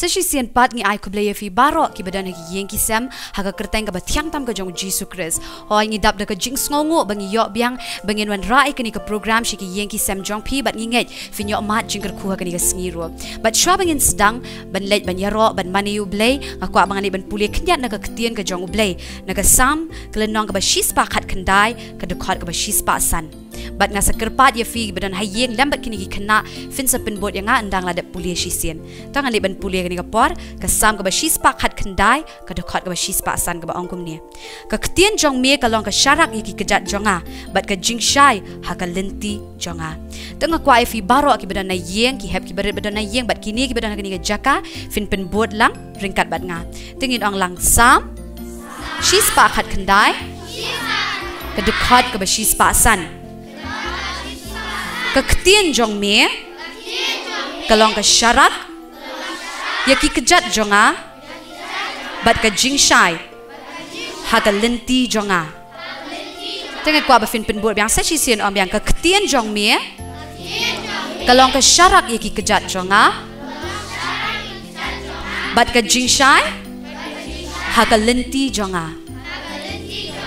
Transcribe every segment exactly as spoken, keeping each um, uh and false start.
Sa shisien pat ngi ai khublei ïa phi baroh kiba don ha ki ïing ki sem, ha ka kyrteng kaba thiang tam ka jong u Jisu Khrist. Hooid, ngi dap da ka jingsngewnguh ba ngi ïoh biang ba ngin wanrah ïa kane ka program sha ki ïing ki sem jong phi, bad ngi ngeit phin ïoh mad jingkyrkhu ha kane ka sngi ruh. Bad shuwa ba ngin sdang ban leit ban ïaroh ban mane ïa u Blei, nga kwah ba ngan leit ban pule khyndiat na ka ktien ka jong u Blei, na ka Salm, ka lynnong kaba shispah khatkhyndai, ka dkhot kaba shispah san. Bad nga sa kyrpad ïa phi ba don ha ïing lem bad kine ki khynnah, phin sa pynbud ïa nga ynda nga la dep pule shisien. To ngan leit ban pule kane ka por, ka Salm kaba shispah khatkhyndai, ka dkhot kaba shispah san, kaba ong kumne: Ka ktien jong me ka long ka sharak ïa ki kjat jong nga, bad ka jingshai ha ka lynti jong nga. To nga kwah ïa phi baroh kiba don ha ïing, ki hep ki barit ba don ha ïing, bad kine kiba don ha kane ka jaka, phin pynbud lang ryngkat bad nga. To ngin ong lang: Salm shispah khatkhyndai, ka dkhot kaba shispah san. Ka ktien jong me ka long ka sharak ïa ki kjat jong nga, bad ka jingshai ha ka lynti jong nga. To nga kwah ba phin pynbud biang, sa shisien ong biang: Ka ktien jong me ka long ka sharak ïa ki kjat jong nga, bad ka jingshai ha ka lynti jong nga.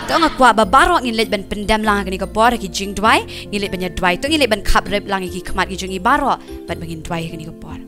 To nga kwah ba baroh ngin leit ban pyndem lang ha kane ka por ha ki jingduwai, ngin leit ban ïa duwai. To ngin leit ban khap rep lang ïa ki khmat ki jong ngi baroh, bad ba ngin duwai ha kane ka por.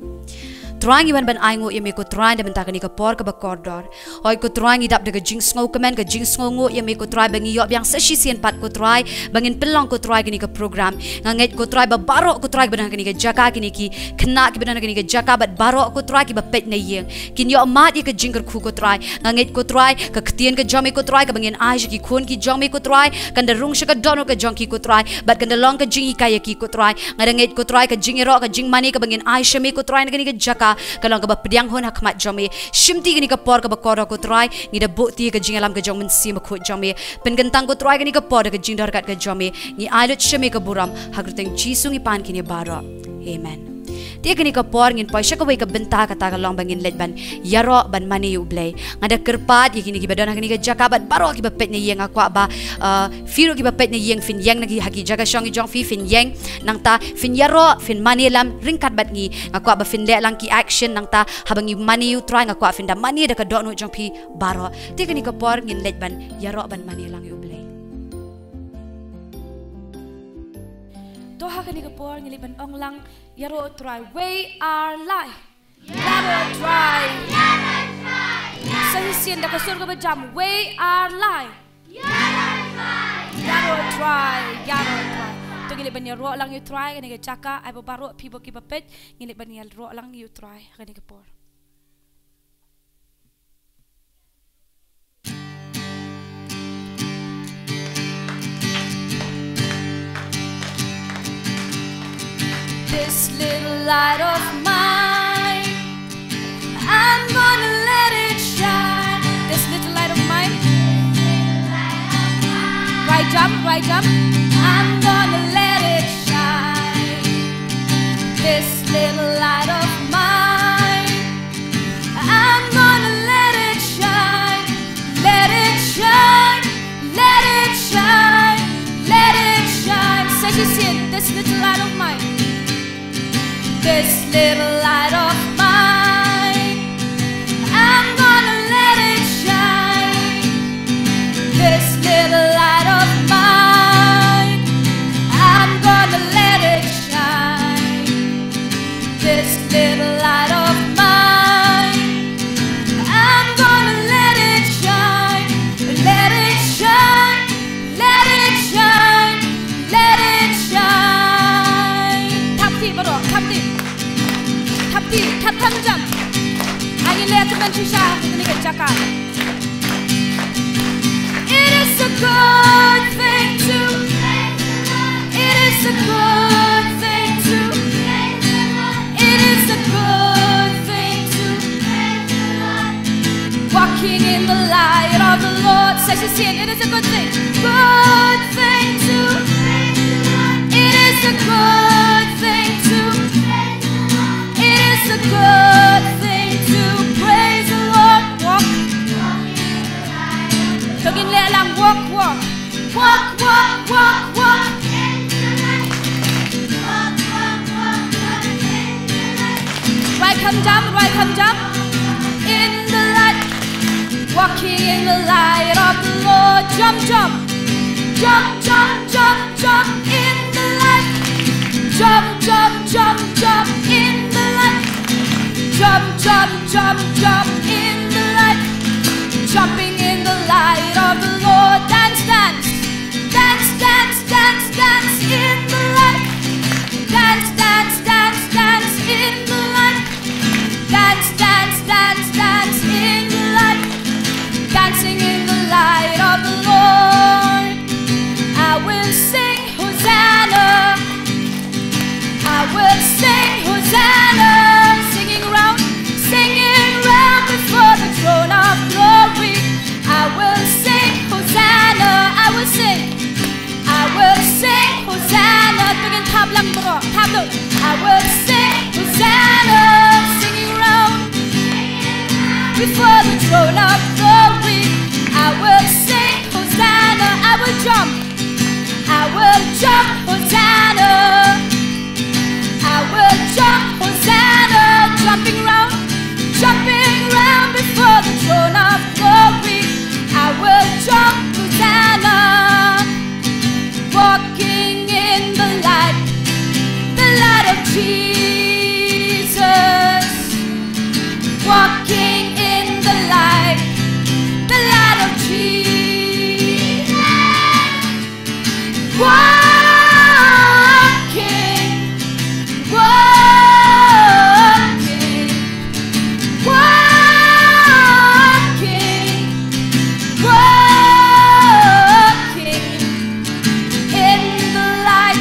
Trai, ngi wan ban ainguh ïa me ko Trai na ka bynta kane ka por kaba kordor. Hooid ko Trai, ngi dap da ka jingsngew kmen, ka jingsngewnguh ïa me ko Trai, ba ngi ïoh biang sa shisien pat ko Trai ba ngin pynlong ko Trai kane ka program. Nga ngeit ko Trai ba baroh ko Trai kiba don ha kane ka jaka, kine ki khynnah kiba don ha kane ka jaka, bad baroh ko Trai kiba peit na ïing, kin ïoh mad ïa ka jingkyrkhu ko Trai. Nga ngeit ko Trai, ka ktien ka jong me ko Trai kaba ngin ai sha ki khun ki jong me ko Trai, kan da rung sha ka dohnud ka jong ki ko Trai, bad kan da long ka jinghikai ïa ki ko Trai. Nga da ngeit ko Trai, ka jingïaroh, ka jingmane kaba ngin ai sha me ko Trai na kane ka jaka, ka long kaba pdiang hun ha khmat jong me. Shimti kane ka por kaba kordor ko Trai, ngi da buh ïa ka jingïalam ka jong u Mynsiem Bakhuid jong me. Pynkyntang ko Trai kane ka por da ka jingdonkam ka jong me. Ngi ai lut sha me ka burom ha ka kyrteng Jisu ngi pan kine baroh. Amen. Te kane ka por ngin poi sha kawei ka bynta, kata ka long ba ngin leit ban ïaroh ban mane ïa u Blei. Nga da kyrpad ïa kine kiba don ha kane ka jaka bad baroh kiba peit na ïing, nga kwah ba, uh, phi ruh kiba peit na ïing phin ïeng na ki, ha ki jaka shong ki jong phi, phin ïeng, nangta phin ïaroh, phin mane lem ryngkat bad ngi. Nga kwah ba phin leh lang ki action, nangta haba ngi mane ïa u Trai nga kwah phin da mane da ka dohnud jong phi baroh. Te kane ka por ngin leit ban ïaroh ban mane lang ïa u Blei. To ha kane ka por ngin leit ban ong lang: Ïaroh Trai, we are light. Ïaroh Trai. Sa shisien da ka sur kaba jam: We are light. Ïaroh Trai, ïaroh Trai. To ngin leit ban ïaroh lang ïa u Trai ha kane ka jaka, ai ba baroh phi baroh kiba peit, ngin leit ban ïaroh lang ïa u Trai ha kane ka por. This little light of mine, I'm gonna let it shine. This little light of mine. Right jump, right jump. I'm gonna let it shine. This little light of mine, I'm gonna let it shine. Let it shine. Let it shine. Let it shine. Sa shisien: This little light of mine. This little light of mine, I'm gonna let it shine. This little light of mine, I'm gonna let it shine. This little light of mine, I'm gonna let it shine. Let it shine. Let it shine, let it shine. Thap kti baroh, thap kti. Thap kti, thap, thap jam. Ai ngi leh kmen shisha ha kane ka jaka. It is a good thing to, it is a good thing to, it is a good thing to walking in the light of the Lord. Sa shisien: It is a good thing. Good thing to. It is a good thing to. It is a good thing to praise the Lord. Walk. To ngin leh lang: Walk, walk. Walk, walk, walk, walk. Ruwai kham jam, ruwai kham jam. Jump, jump, jump, jump, jump, jump in the light. Jump, jump, jump, jump in the light. Jump, jump, jump, jump in the light. Jumping in the light of the Lord. Dance, dance, dance, dance, dance, dance in the light. Dance, dance, dance, dance in the light. Dance, dance, dance, dance in the light. Dancing in the light of the Lord. I will sing Hosanna. I will sing Hosanna. Singing round, singing round before the throne of glory. I will sing Hosanna. I will sing. I will sing Hosanna. Begin thap lang bro. Thap lang. I will sing Hosanna. Singing round before the throne of glory. I will sing Hosanna. I will jump. I will jump Hosanna. I will jump Hosanna. Jumping round, jumping round before the throne of glory. I will jump Hosanna. Walking in the light, the light of Jesus. Walking in the light, the light of Jesus. Walking, walking, walking, walking in the light,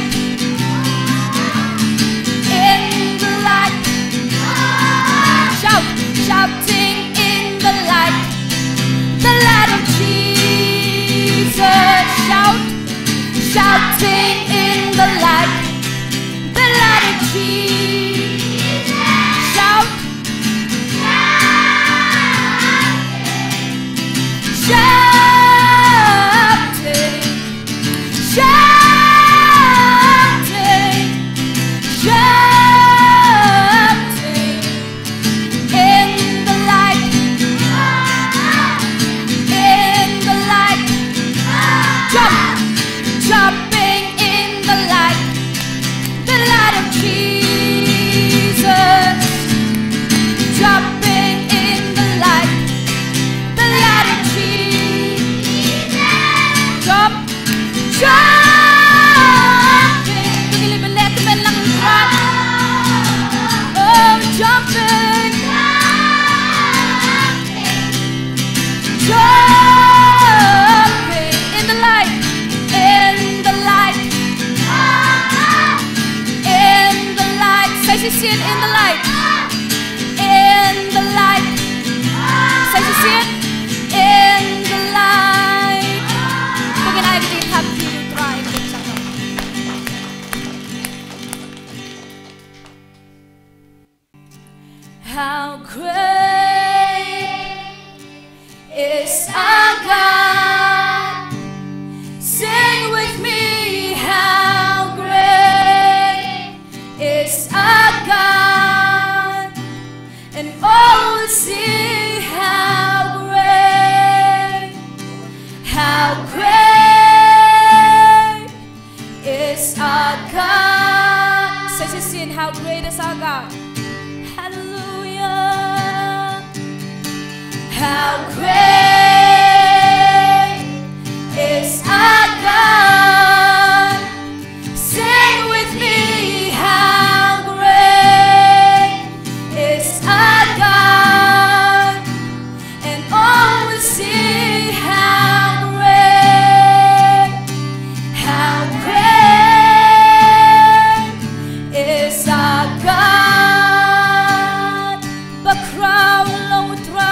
in the light. Shout, shouting in the light, the light of Jesus. Shout, shouting in the light, the light of Jesus. Shout, shouting, shouting, shouting. In the light, in the light. Jump, jumping in the light, the light of Jesus. Jumping in the light, the light of Jesus. Jump, jumping. Pagilid bynta, tymmen lang u Trai. Oh, jumping. Jumping in the light, in the light, in the light. Sa shisien, in the light, in the light. Sa shisien, in the light. Pagilid bynta, tymmen lang u Trai. How great is our God? Sing with me, how great is our God? And all will sing, how great, how great is our God. Sa shisien, how great is our God. Hallelujah. How great is our God. Sing with me, how great is our God. And all will sing, how great, how great is our God. Bakhraw long u Trai.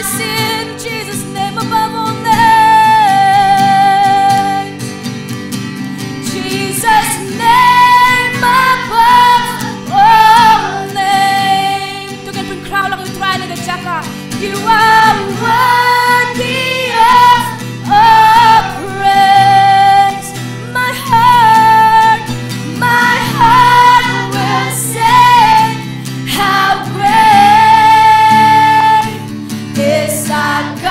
It's in Jesus' name above all names. Jesus' name above all names. To kan pynkhraw lang u Trai na ka jaka. You are worthy of all praise. My heart, my heart will sing. How great is our God.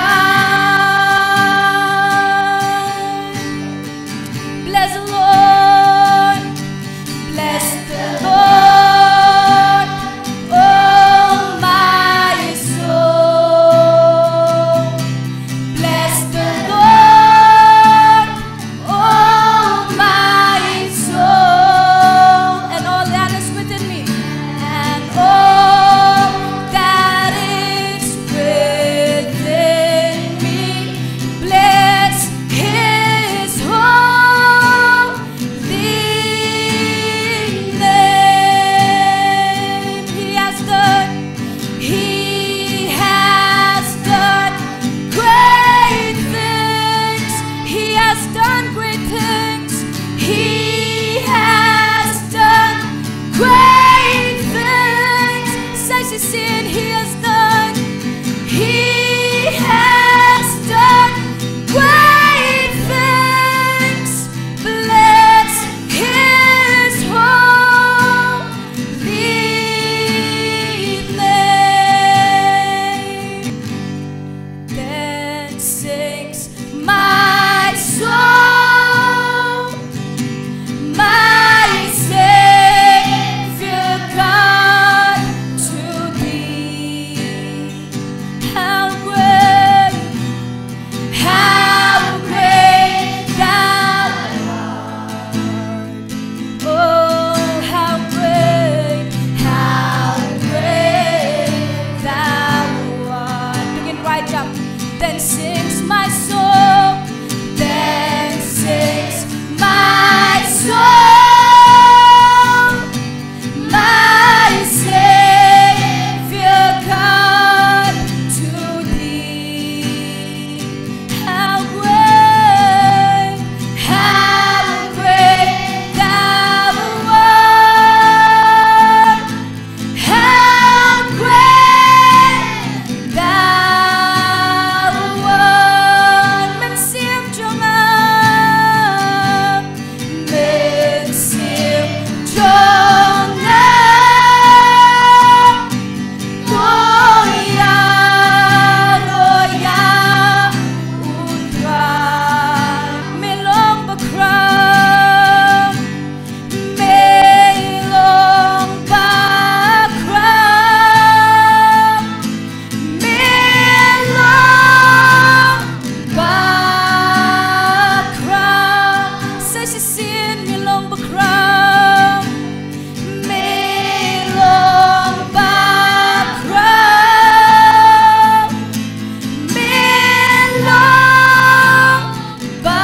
Bless the Lord. Bless the Lord, oh my soul. Bless the Lord, oh my soul, and all that is within me, and all that is within me, bless his holy name. He has done, he has done great things. He has done great things. He has done great things. Such a sin he has done. He has done great things. Bless his holy name. Then sings my soul, my Savior God, to thee. How great, how great thou art. Oh, how great, how great thou art. Begin right up. Then sings my soul, then sings my soul, my Savior God, to thee. How great, how great thou art. How great thou art. Mynsiem jong nga, mynsiem jong nga, to ïaroh ïa u Trai. Me long bakhraw, me long bakhraw, me long bakhraw. Sa shisien me long bakhraw, me long bakhraw, me long bakhraw.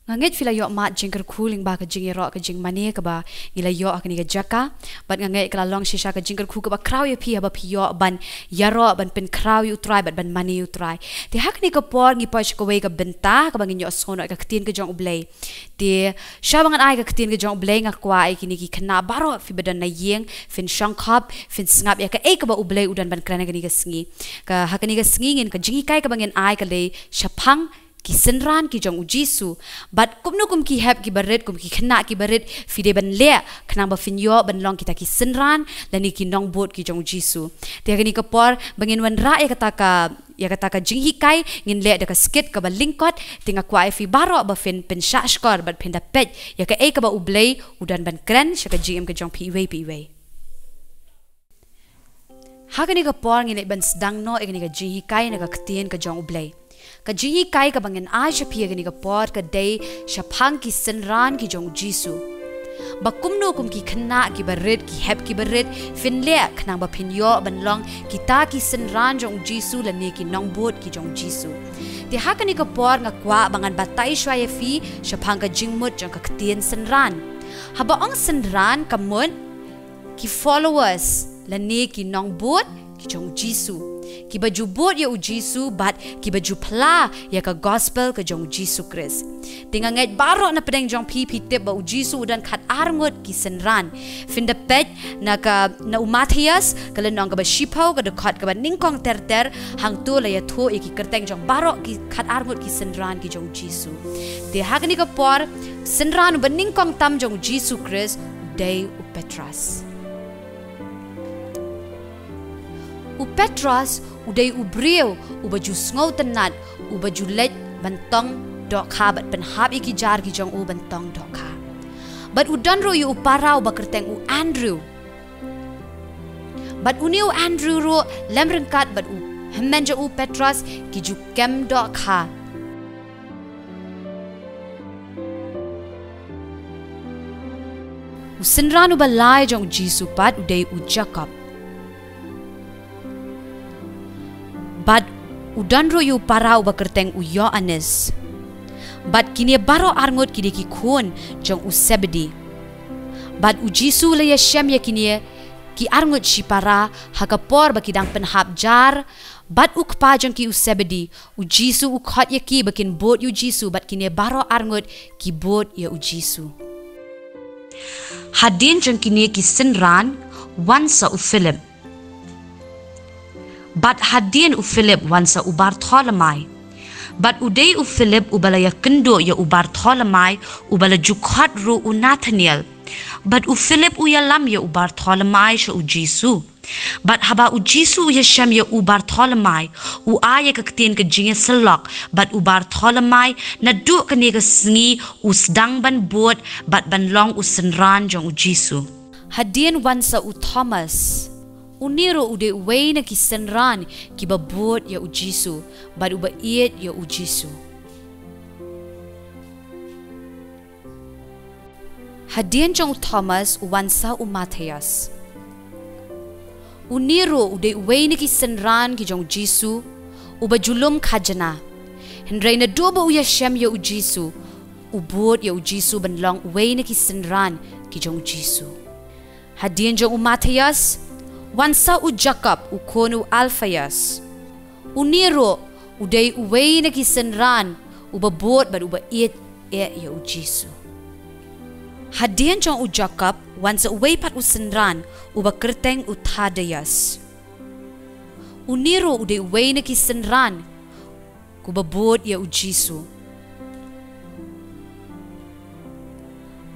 Nga ngeit phi la ïoh mad jingkyrkhu lyngba ka jingïaroh ka jingmane kaba ngi la ïoh ha kane ka jaka. Bad nga ngeit ka la long shisha ka jingkyrkhu kaba khraw ïa phi haba phi ïoh ban ïaroh, ban pynkhraw ïa u Trai bad ban mane ïa u Trai. Te ha kane ka por ngi poi sha kawei ka bynta kaba ngin ïohsngew noh ïa ka ktien ka jong U Blei. Te sha ba ngan ai ka ktien ka jong U Blei nga kwah ïa kine ki khynnah baroh phi ba don na ïing phin shongkhop, phin sngap ïa kaei kaba U Blei u don ban kren ha kane ka sngi. Ka, ha kane ka sngi ngin, ka jinghikai kaba ngin ai ka dei shaphang ki synran ki jong U Jisu. Bad kumno kum ki hep ki barit, kum ki khynnah ki barit phi dei ban leh khnang ba phin ïoh ban long kita ki synran lane ki nongbud ki jong U Jisu. Te ha kane ka por ba ngin wanrah ïa kata ka, ïa kata ka jinghikai, ngin leh da ka skit kaba lyngkot. Te nga kwah ïa phi baroh ba phin pynshah shkor bad phin da peit ïa kaei kaba U Blei u don ban kren sha ka jingim ka jong phi iwei pa iwei. Ha kane ka por ngin leit ban sdang noh ïa kane ka jinghikai na ka ktien ka jong U Blei. Ka jinghikai kaba ngin ai sha phi ha kane ka por ka dei shaphang ki synran ki jong U Jisu. Ba kumno kum ki khynnah ki barit, ki hep ki barit phin leh khnang ba phin ïoh ban long kita ki synran jong U Jisu lane ki nongbud ki jong U Jisu. Te ha kane ka por nga kwah ba ngan batai shuwa ïa phi shaphang ka jingmut jong ka ktien synran. Haba ong synran ka mut ki followers lane ki nongbud ki jong u Jisu, kiba ju bud ïa u Jisu bad kiba ju phla ïa ka gospel ka jong u Jisu Khrist. Te nga ngeit baroh na pdeng jong phi phi tip ba u Jisu u don khat ar ngut ki synran. Phin da peit na ka, na u Mathaios, ka lynnong kaba shiphew, ka dkhot kaba nyngkong ter ter, hangto la ïathuh ïa ki kyrteng jong baroh ki khat ar ngut ki synran ki jong u Jisu. Te ha kane ka por, synran uba nyngkong tam jong u Jisu Khrist u dei u Petros. U Petros u dei u briew uba ju sngewtynnad, uba ju leit ban tong dohkha bad pynhap ïa ki jar ki jong u ban tong dohkha. Bad u don ruh ïa u para uba kyrteng u Andrew. Bad une u Andrew ruh lem ryngkat bad u hynmen jong u Petros ki ju kem dohkha. U synran uba lai jong u Jisu pat u dei u Jakob. Bad u don ruh ïa u para uba kyrteng u Ïoannis. Bad kine baroh ar ngut ki dei ki khun jong u Sebedi. Bad u Jisu u la ïashem ïa kine ki ar ngut shipara ha ka por ba ki dang pynhap jar bad u kpa jong ki u Sebedi. U Jisu u khot ïa ki ba kin bud ïa u Jisu bad kine baroh ar ngut ki bud ïa u Jisu. Hadien jong kine ki synran wan sa u Philip. Bad hadien u Philip wan sa u Bartholomai. Bad u dei u Philip uba la ïakynduh ïa u Bartholomai, uba la ju khot ruh u Nathaniel. Bad u Philip u ïalam ïa u Bartholomai sha u Jisu. Bad haba u Jisu u ïashem ïa u Bartholomai, u ai ïa ka ktien ka jingïasyllok, bad u Bartholomai, naduh kane ka sngi u sdang ban bud bad ban long u synran jong u Jisu. Hadien wan sa u Thomas. Une ruh u dei uwei na ki synran kiba bud ïa u Jisu bad uba ïeit ïa u Jisu. Hadien jong u Thomas u wan sa u Mathaios. Une ruh u dei uwei na ki synran ki jong u Jisu, uba ju lum khajna. Hynrei naduh ba u ïashem ïa u Jisu, u bud ïa u Jisu ban long uwei na ki synran ki jong u Jisu. Hadien jong u Mathaios, wan sa u Jakob, u khun u Alphaios. Une ruh u dei uwei na ki synran uba bud bad uba ïeit eh ïa u Jisu. Hadien jong u Jakob, wan sa uwei pat u synran uba kyrteng u Thaddeus. Une ruh u dei uwei na ki synran uba bud ïa u Jisu.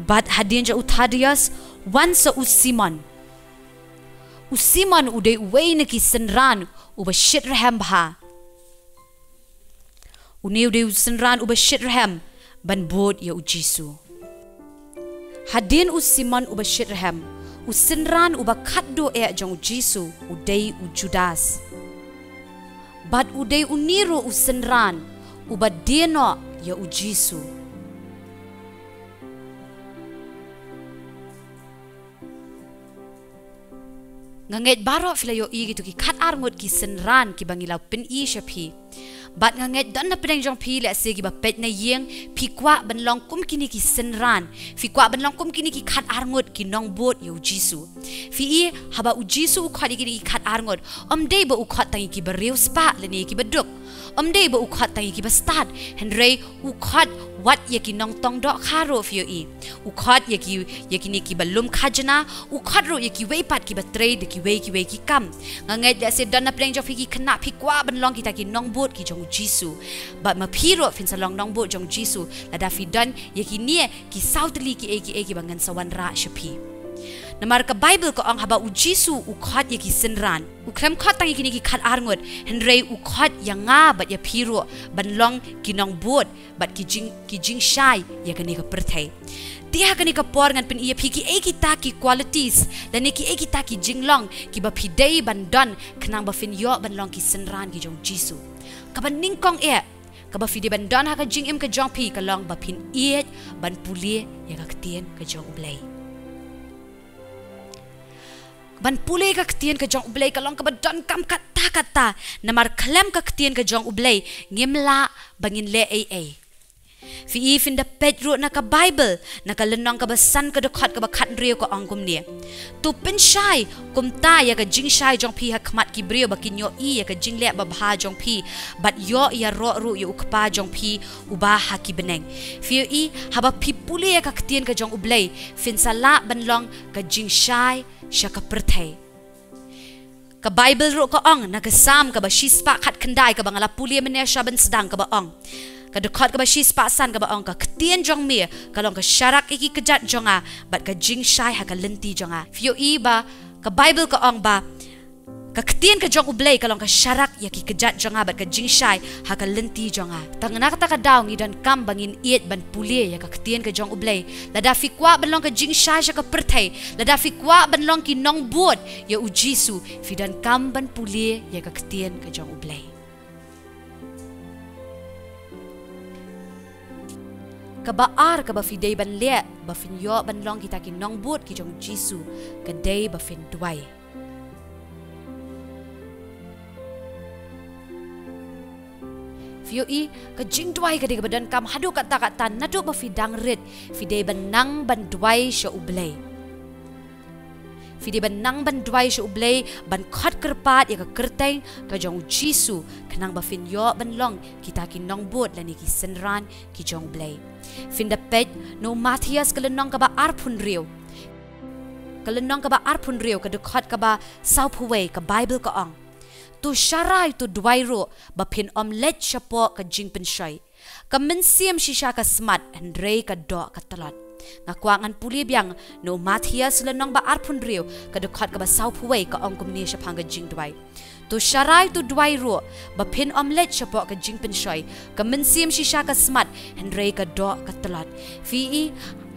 Bad hadien jong u Thaddeus, wan sa u Simon. U Simon u dei uwei na ki synran uba shitrhem bha. Une u dei u synran uba shitrhem ban bud ïa u Jisu. Hadien u Simon uba shitrhem, u synran uba khatduh eh jong u Jisu u dei u Judas. Bad u dei une ruh u synran uba die noh ïa u Jisu. Nga ngeit baroh phi la ïohi kito ki khat ar ngut ki synran kiba ngi la pyni sha phi. Bad nga ngeit don na pdeng jong phi lehse kiba peit na ïing, phi kwah ban long kum kine ki synran, phi kwah ban long kum kine ki khat ar ngut ki nongbud ïa u Jisu. Phi i, haba u Jisu u khot ïa kine ki khat ar ngut, ym dei ba u khot tang ïa kiba riewspah lane ïa kiba duk. Ym dei ba u khot tang ïa kiba stad, hynrei u khot wat ïa ki nongtong dohkha ruh, phi ïohi. U khot ïa ki, ïa kine kiba lum khajna, u khot ruh ïa kiwei pat kiba trei da kiwei kiwei ki kam. Nga ngeit lehse don na pdeng jong phi ki khynnah, phi kwah ban long kita ki nongbud ki jong u Jisu. Bad ma phi ruh phin sa long nongbud jong u Jisu lada phi don ïa kine ki saw tylli kiei kiei kiba ngan sa wanrah sha phi. Namar ka Baibl ka ong haba u Jisu u khot ïa ki synran, u khlem khot tang ïa kine ki khat ar ngut, hynrei u khot ïa nga bad ïa phi ruh ban long ki nongbud bad ki jing, ki jingshai ïa kane ka pyrthei. Te ha kane ka por ngan pyni ïa phi kiei kita ki qualities lane kiei kita ki jinglong kiba phi dei ban don khnang ba phin ïoh ban long ki synran ki jong u Jisu. Kaba nyngkong eh, kaba phi dei ban don ha ka jingim ka jong phi ka long ba phin ïeit ban pule ïa ka ktien ka jong u Blei. Ban pule ïa ka ktien ka jong u Blei ka long kaba donkam katta katta, namar khlem ka ktien ka jong u Blei ngim lah ba ngin leh ei ei. Phi i, phin da peit ruh na ka Baibl, na ka lynnong kaba san, ka dkhot kaba khathynriew, ka ong kumne: To pynshai kumta ïa ka jingshai jong phi ha khmat ki briew, ba kin ïohi ïa ka jingleh babha jong phi, bad ïoh ïaroh ruh ïa U Kpa jong phi uba ha ki bneng. Phi ïohi, haba phi pule ïa ka ktien ka jong U Blei, phin sa lah ban long ka jingshai sha ka pyrthei. Ka Baibl ruh ka ong, na ka Salm kaba shispah khatkhyndai, kaba nga la pule mynne sha ban sdang, kaba ong, ka dkhot kaba shispah san, kaba ong: Ka ktien jong me ka long ka sharak ïa ki kjat jong nga, bad ka jingshai ha ka lynti jong nga. Phi ïohi ba ka Baibl ka ong ba ka ktien ka jong U Blei ka long ka sharak ïa ki kjat jong nga, bad ka jingshai ha ka lynti jong nga. Tang na kata ka daw ngi donkam ba ngin ïeit ban pule ïa ka ktien ka jong U Blei. Lada phi kwah ban long ka jingshai sha ka pyrthei, lada phi kwah ban long ki nongbud ïa U Jisu, phi donkam ban pule ïa ka ktien ka jong U Blei. Kaba ar kaba phi dei ban leh ba phin ïoh ban long kita ki nongbud ki jong U Jisu, ka dei ba phin duwai. Phi ïohi, ka jingduwai ka dei kaba donkam haduh katta katta. Naduh ba phi dang rit, phi dei ban nang ban duwai sha U Blei. Phi dei ban nang ban duwai sha U Blei, ban khot kyrpad ïa ka kyrteng ka jong U Jisu, khnang ba phin ïoh ban long kita ki nongbud lane ki synran ki jong U Blei. Phin da peit na u Mathaios ka lynnong kaba arphew hynriew, ka lynnong kaba arphew hynriew, ka dkhot kaba sawphew wei, ka Baibl ka ong: To sharai, to duwai ruh, ba phin ym leit shapoh ka jingpynshoi. Ka mynsiem shisha ka smat, hynrei ka doh ka tlot. Nga kwah ngan pule biang na u Mathaios lynnong ba arphew hynriew, ka dkhot kaba sawphew wei, ka ong kumne shaphang ka jingduwai: To sharai, to duwai ruh, ba phin ym leit shapoh ka jingpynshoi. Ka mynsiem shisha ka smat, hynrei ka doh ka tlot. Phi i,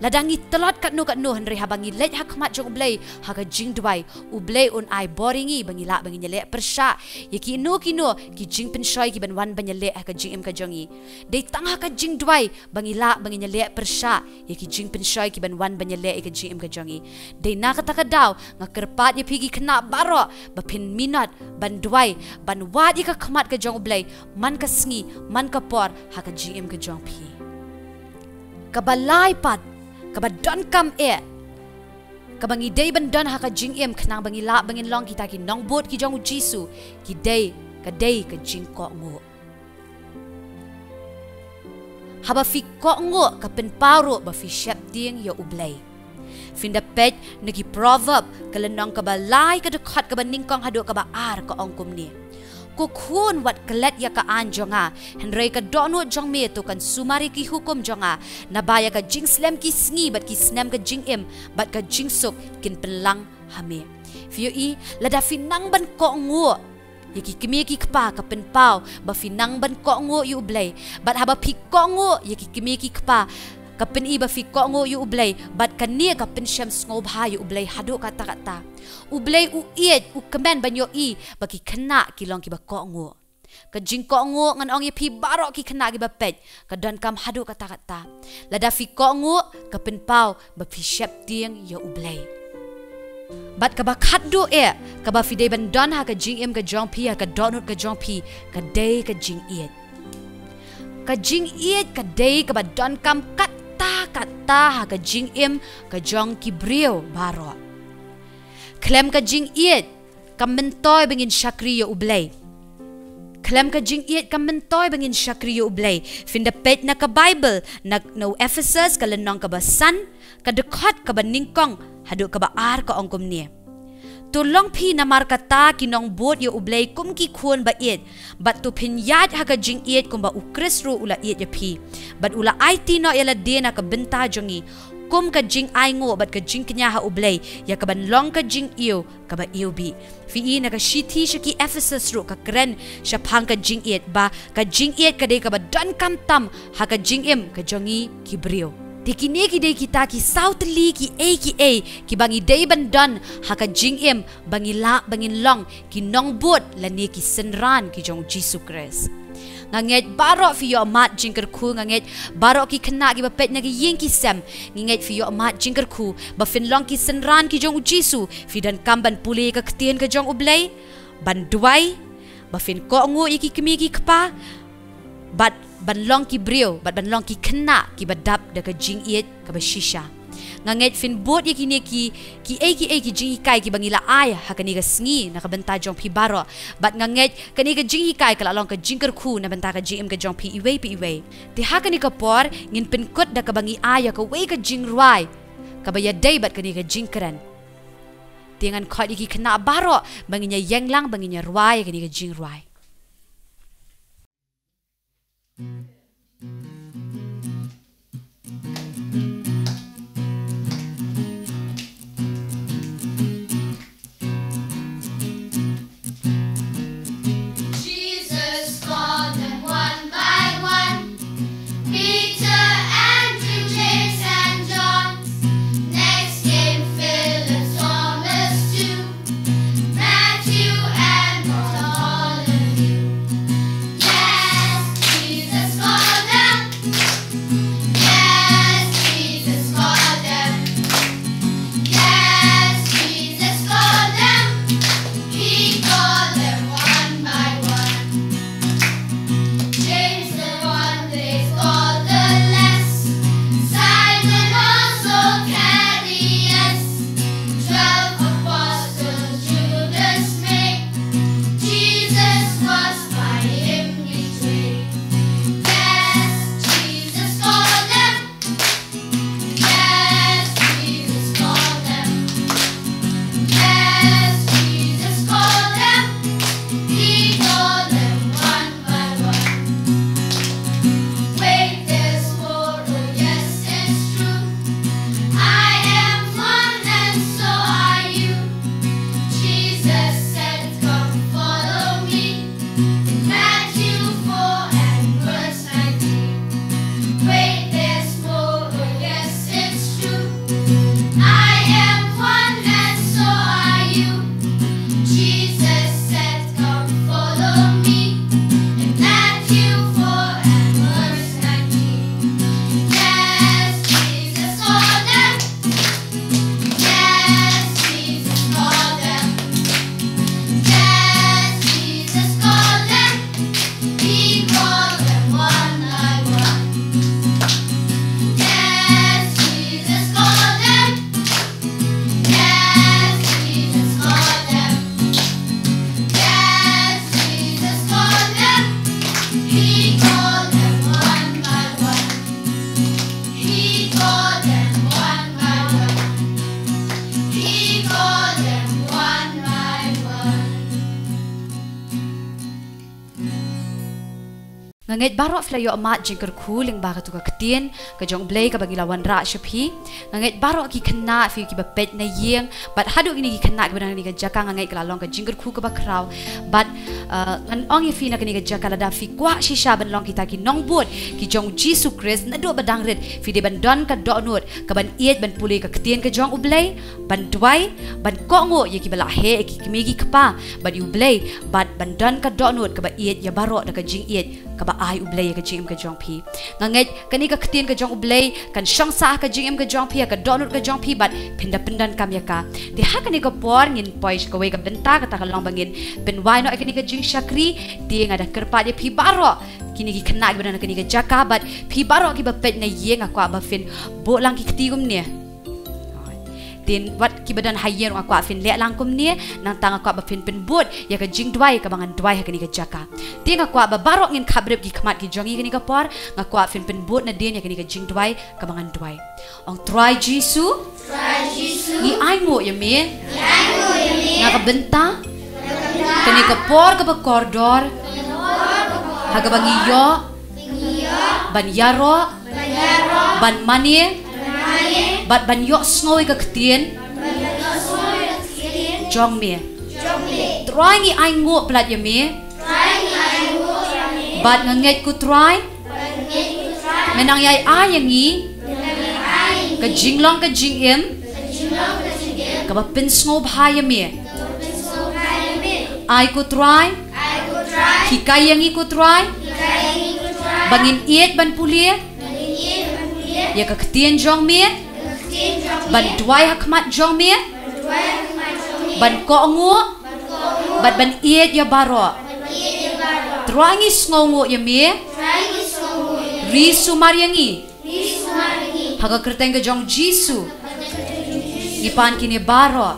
lada ngi tlot katno katno, hynrei haba ngi leit ha khmat jong U Blei ha ka jingduwai, U Blei un ai bor ïa ngi ba ngi lah ba ngin ïaleh pyrshah ïa kino kino ki jingpynshoi ki ban wan ban ïaleh ha ka jingim ka jong ngi. Dei tang ha ka jingduwai ba ngi lah ba ngin ïaleh pyrshah ïa ki jingpynshoi ki ban wan ban ïaleh ïa ka jingim ka jong ngi. Dei na kata ka daw nga kyrpad ïa phi ki khynnah baroh ba phin minot ban duwai, ban wad ïa ka khmat ka jong U Blei man ka sngi man ka por ha ka jingim ka jong phi. Kaba lai pat, kaba donkam eh, kaba ngi dei ban don ha ka jingim khnang ba ngi lah ba ngin long kita ki nongbud ki jong U Jisu, ki dei, ka dei ka jingkohnguh. Haba phi kohnguh ka pynpaw ruh ba phi sheptieng ïa U Blei. Phin da peit na ki Proverb ka lynnong kaba lai, ka dkhot kaba nyngkong haduh kaba ar, ka ong kumne: Ko khun, wat klet ïa ka aiñ jong nga, hynrei ka dohnud jong me to kan sumar ïa ki hukum jong nga, naba ïa ka jingslem ki sngi bad ki snem ka jingim bad ka jingsuk kin pynlang ha me. Phi ïohi, lada phi nang ban kohnguh ïa ki kmie ki kpa, ka pynpaw ba phi nang ban kohnguh ïa U Blei. Bad haba phi kohnguh ïa ki kmie ki kpa, ka pyni ba phi kohnguh ïa U Blei, bad kane ka pynshem sngewbha ïa U Blei haduh katta katta. U Blei u ïeit, u kmen ban ïohi ba ki khynnah ki long kiba kohnguh. Ka jingkohnguh, ngan ong ïa phi baroh ki khynnah kiba peit, ka donkam haduh katta katta. Lada phi kohnguh, ka pynpaw ba phi sheptieng ïa U Blei. Bad kaba khatduh eh, kaba phi dei ban don ha ka jingim ka jong phi, ha ka dohnud ka jong phi, ka dei ka jingïeit. Ka jingïeit ka dei kaba donkam katta katta ha ka jingim ka jong ki briew baroh. Khlem ka jingïeit kam myntoi ba ngin shakri ïa U Blei. Khlem ka jingïeit kam myntoi ba ngin shakri ïa U Blei. Phin da peit na ka Baibl, na, na u Ephesos ka lynnong kaba san, ka dkhot kaba nyngkong haduh kaba ar, ka ong kumne: To long phi namar kata ki nongbud ïa U Blei kum ki khun ba ïeit, bad to phin ïaid ha ka jingïeit kumba U Khrist ruh u la ïeit ïa phi, bad u la aiti noh ïa lade na ka bynta jong ngi, kum ka jingainguh bad ka jingkñia ha U Blei, ïa kaban long ka jingïew kaba ïew bih. Phi i, na ka shithi sha ki Ephesos ruh ka kren shaphang ka jingïeit, ba ka jingïeit ka dei kaba donkam tam ha ka jingim ka jong ngi ki briew. Te kine ki dei kita ki saw tylli kiei kiei kiba ngi dei ban don ha ka jingim ba ngi lah ba ngin long ki nongbud lane ki synran ki jong U Jisu Khrist. Nga ngeit baroh phi ïohmad jingkyrkhu, nga ngeit baroh ki khynnah kiba peit na ki ïing ki sem, nga ngeit phi ïohmad jingkyrkhu ba phin long ki synran ki jong U Jisu. Phi donkam ban pule ka ktien ka jong U Blei, ban duwai, ba phin kohnguh ïa ki kmie ki kpa, bad ban long ki briew bad ban long ki khynnah kiba dap da ka jingïeit kaba shisha. Nga ngeit phin bud ïa kine ki, kiei kiei ki jinghikai kiba ngi la ai ha kane ka sngi na ka bynta jong phi baroh. Bad nga ngeit kane ka jinghikai ka la long ka jingkyrkhu na bynta ka jingim ka jong phi iwei pa iwei. Te ha kane ka por ngin pynkut da kaba ngi ai ïa kawei ka jingrwai kaba ïadei bad kane ka jingkren. Te ngan khot ïa ki khynnah baroh ba ngin ïa ïeng lang ba ngin ïa rwai ïa kane ka jingrwai. Jesus called them one by one. Peter, Andrew, James, and John. Next came Philip, Thomas too. Matthew and Bartholomew. Yes, Jesus called them. Yes, Jesus called them. Yes, Jesus called them. He called them one by one. James, the one they called the Less. Simon, also Thaddeus. Twelve apostles, Judas made. Jesus was by him betrayed. Yes, Jesus called them. Yes, Jesus called them. Yes, Jesus called them. He called them one by one. Wait, there's more. Oh, yes, it's true. I am one, and so are you. Jesus said, "Come, follow me." In Matthew four and verse nineteen. Wait, there's more. Oh, yes, it's true. I am one, and so are you. Jesus said, "Come, follow me." In Matthew four and verse nineteen. Yes, Jesus called them. Yes, Jesus called them. Yes, Jesus called them. He called them one by one. Yes, Jesus called them. Yes, Jesus called them. Yes, Jesus called them. He called them one by one. He called them one by one. He called them one by one. Nga ngeit baroh phi la ïoh mad jingkyrkhu lyngba katu ka ktien ka jong U Blei kaba ngi la wanrah sha phi. Nga ngeit baroh ki khynnah phi kiba peit na ïing, bad haduh kine ki khynnah kiba don ha kane ka jaka, nga ngeit ka la long ka jingkyrkhu kaba khraw. Bad, uh, ngan ong ïa phi na kane ka jaka, lada phi kwah shisha ban long kita ki nongbud ki jong U Jisu Khrist naduh ba dang rit, phi dei ban don ka dohnud kaban ïeit ban pule ka ktien ka jong U Blei, ban duwai, ban kohnguh ïa kiba la heh, ïa ki kmie ki kpa bad ïa U Blei, bad ban don ka dohnud kaba ïeit ïa baroh da ka jingïeit kaba ai U Blei ïa ka jingim ka jong phi. Nga ngeit kane ka ktien ka jong U Blei kan shong sah ha ka jingim ka jong phi, ha ka dohnud ka jong phi, bad phin da pyndonkam ïa ka. Te ha kane ka por ngin poi sha kawei ka bynta, kata ka long ba ngin pynwai noh ïa kane ka jingshakri. Te nga da kyrpad ïa phi baroh kine ki khynnah kiba don ha kane ka jaka, bad phi baroh kiba peit na ïing, nga kwah ba phin buh lang ki kti kumne. Te wat kiba don ha ïing ruh nga kwah phin leh lang kumne, nangta nga kwah ba phin pynbud ïa ka jingduwai kaba ngan duwai ha kane ka jaka. Te nga kwah ba baroh ngin khapbrip ki khmat ki jong ngi kane ka por, nga kwah phin pynbud nadien ïa kane ka jingduwai kaba ngan duwai. Ong, Trai Jisu, Trai Jisu, ngi ainguh ïa me, ngi ainguh ïa me, na ka bynta, na ka bynta, kane ka por kaba kordor, kane ka por kaba kordor, ha kaba ngi ïoh, ngi ïoh, ban ïaroh, ban ïaroh, ban mane, ban mane, bad ban ïohsngew ïa ka ktien, ban ïohsngew ïa ka ktien, jong me, jong me. Trai, ngi ainguh palat ïa me, Trai, ngi ainguh ïa me, bad nga ngeit, ko Trai, me nang ïai ai ïa ngi ka jinglong ka jingim kaba pynsngewbha ïa me. Ai, ko Trai, hikai ïa ngi, ko Trai, ba ngin ïeit ban pule ïa ka ktien jong me, ban duwai ha khmat jong me, ban kohnguh bad ban ïeit ïa baroh. Trai, ngi sngewnguh ïa me, Ri sumar ïa ngi ha ka kyrteng ka jong Jisu. Ngi pan kine baroh.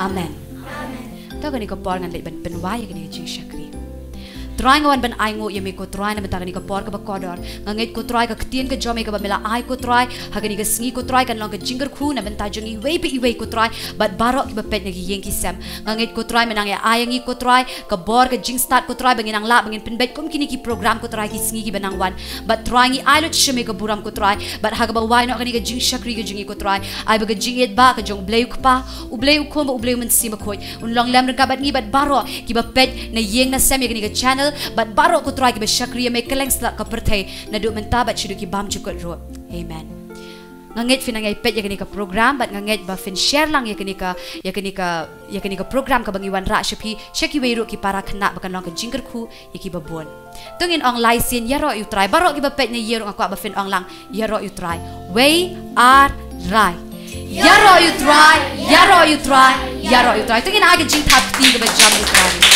Amen. To kane ka por ngan leit ban pynwai ïa kane ka jingshakri. Trai, nga wan ban ainguh ïa me ko Trai na bynta kane ka por kaba kordor. Nga ngeit ko Trai ka ktien ka jong me kaba me la ai ko Trai ha kane ka sngi ko Trai kan long ka jingkyrkhu na bynta jong iwei pa iwei ko Trai, bad baroh kiba peit na ki ïing ki sem. Nga ngeit ko Trai me nang ïa ai ïa ngi ko Trai ka bor ka jingstad ko Trai ba ngin nang lah ba ngin pynbeit kum kine ki program ko Trai ki sngi kiba nang wan. Bad Trai ngi ai lut sha me ka burom ko Trai, bad ha kaba wai noh kane ka jingshakri ka jong ngi ko Trai, ai ba ka jingïeit ba ka jong U Blei U Kpa, U Blei U Khun bad U Blei U Mynsiem Bakhuid un long lem ryngkat bad ngi bad baroh kiba peit na ïing na sem ïa kane ka channel, bad baroh ko Trai kiba shakri ïa me kylleng satlak ka pyrthei, naduh mynta bad shaduh ki bymjukut ruh. Amen. Nga ngeit phi nang ïai peit ïa kane ka program bad nga ngeit ba phin share lang ïa kane ka, ïa kane ka, ïa kane ka program kaba ngi wanrah sha phi, sha kiwei ruh ki para khynnah ba kan long ka jingkyrkhu ïa kiba bun. To ngin ong lai sien: Ïaroh ïa U Trai. Baroh kiba peit na ïing ruh nga kwah ba phin ong lang: Ïaroh ïa U Trai. Wei, ar, rai. Ïaroh ïa U Trai, ïaroh ïa U Trai, ïaroh ïa U Trai. To ngin ai ka jingthap kti kaba jam ïa U Trai.